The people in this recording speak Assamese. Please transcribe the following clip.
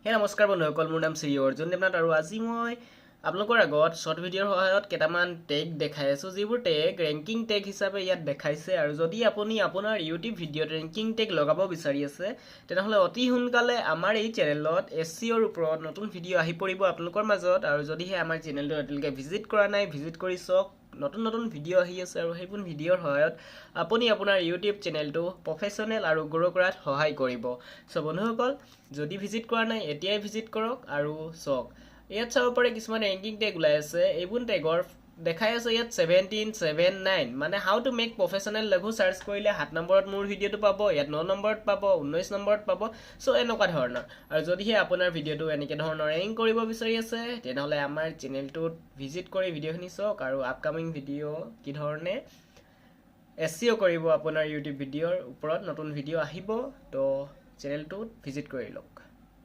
হে নমস্কাৰ বন্ধুসকল, মোৰ নাম শ্ৰী অৰ্জুন দেৱনাথ আৰু আজি মই আপোনালোকৰ আগত শ্বৰ্ট ভিডিঅ'ৰ সহায়ত কেইটামান টেগ দেখাই আছোঁ, যিবোৰ টেগ ৰেংকিং টেগ হিচাপে ইয়াত দেখাইছে। আৰু যদি আপুনি আপোনাৰ ইউটিউব ভিডিঅ'ত ৰেংকিং টেগ লগাব বিচাৰি আছে, তেনেহ'লে অতি সোনকালে আমাৰ এই চেনেলত এছইঅ'ৰ ওপৰত নতুন ভিডিঅ' আহি পৰিব আপোনালোকৰ মাজত। আৰু যদিহে আমাৰ চেনেলটো এতিয়ালৈকে ভিজিট কৰা নাই, ভিজিট কৰি চাওক। নতুন নতুন ভিডিঅ' আহি আছে আৰু সেইবোৰ ভিডিঅ'ৰ সহায়ত আপুনি আপোনাৰ ইউটিউব চেনেলটো প্ৰফেচনেল আৰু গ্ৰ' কৰাত সহায় কৰিব। চ' বন্ধুসকল, যদি ভিজিট কৰা নাই, এতিয়াই ভিজিট কৰক আৰু চাওক। ইয়াত চাব পাৰে, কিছুমান ৰেংকিং টেগ ওলাই আছে। এইবোৰ টেগৰ দেখাই আছে ইয়াত 17, 7, 9। মানে "How to make professional logo" search কৰিলে 7 নম্বৰত মোৰ ভিডিঅ'টো পাব, ইয়াত 9 নম্বৰত পাব, 19 নম্বৰত পাব। চ' এনেকুৱা ধৰণৰ। আৰু যদিহে আপোনাৰ ভিডিঅ'টো এনেকৈ ধৰণৰ ৰেংক কৰিব বিচাৰি আছে, তেনেহ'লে আমাৰ চেনেলটোত ভিজিট কৰি ভিডিঅ'খিনি চাওক আৰু আপকামিং ভিডিঅ' কি ধৰণে এছইঅ' কৰিব আপোনাৰ ইউটিউব ভিডিঅ'ৰ ওপৰত নতুন ভিডিঅ' আহিব। তো চেনেলটোত ভিজিট কৰি লওক।